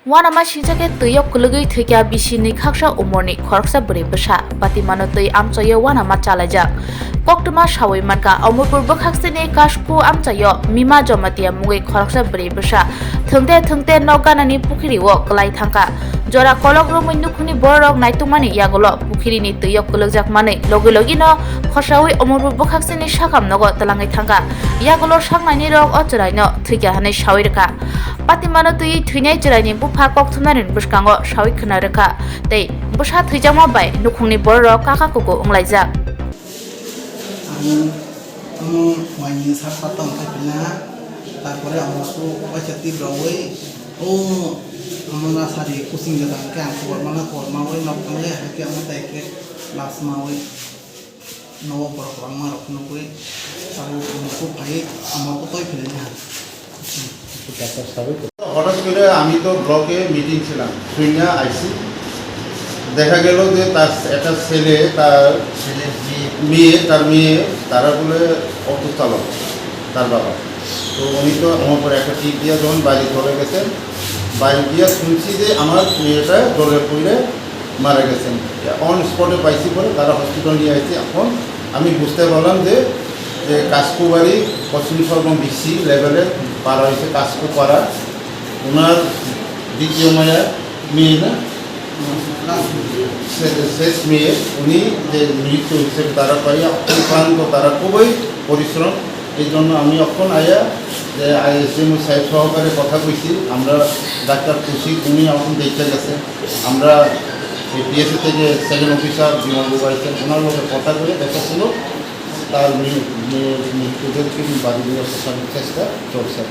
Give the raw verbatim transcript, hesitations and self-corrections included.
Uanama singcha khe twi o kwlwgwi thwikha bisi ni khaksa umorni khoroksa bwrwi bwsa. Patimano twi amchaio uanama chalaijak. Koktwma sawi mankha, Omorpur bwkhaksini Kasku amchaio Mima Jamatia mungwi khoroksa bwrwi bwsa thwngte thwngte nok ganani pukhiri o kwlai thangkha. Jora kolok romwi nukhungni bororok naitungmani yagulo pukhirini twi o kwlwkjak manwi logi logi no khosawi Omorpur bwkhaksini sakam nogo twlangwi thangkha. Yagulo saknaini rok o chwraino thwikha hwnwi sawi rwkha. Patimano twiwi thwinai chwraini bupha kok thumnairokni bwskango sawi khwna rwkha tei bwsa thwijakma bai nukhungni bororok kaka kuku wnglaijak. Ang omo waini sat patta wngkha pina, tarpore omo su waisa tip rogwi o omo nasari kuching jora hwnkhe ang khobor mano, khobor mawi nok thanglai, hakhe omo tai khe last mawi. Nogo borok kwbangma rok nugwi abo muchuk phaiwi amo kotoi philai ha. হঠাৎ করে আমি তো ব্লকে মিটিং ছিলাম, শুনে আইসি। দেখা গেল যে তার একটা ছেলে, তার মেয়ে, তার মেয়ে, তারা বলে অটো চালক, তার বাবা। তো উনি তো আমার পরে একটা টিপ দিয়ে যখন বাড়ি চলে গেছেন, বাড়ি দিয়ে শুনছি যে আমার মেয়েটা জলের পুকুরে মারা গেছেন। অন স্পটে পাইছি পরে তারা হসপিটাল নিয়ে আসছে। এখন আমি বুঝতে পারলাম যে, যে কাস্কো বাড়ি পশ্চিম সর্বম বিসি লেভেলে পাড়া হয়েছে কাস্কো পাড়া। ওনার দ্বিতীয় মায়া মেয়ে না, শে-, শেষ মেয়ে, উনি যে মৃত্যু হিসেবে তারা পাই অক্লান্ত, তারা খুবই পরিশ্রম। এই জন্য আমি এখন আয়া যে আইএসএম সাহেব সহকারে কথা কইছি, আমরা ডাক্তার খুশি, উনি এখন দেখতে গেছে। আমরা এই পিএসএ থেকে সেকেন্ড অফিসার বিমল বাবু আছেন, ওনার লগে কথা করে দেখা হলো, তার মি-, মি-, মৃতদেহকে বাড়ি নিয়ে আসার চেষ্টা চলছে।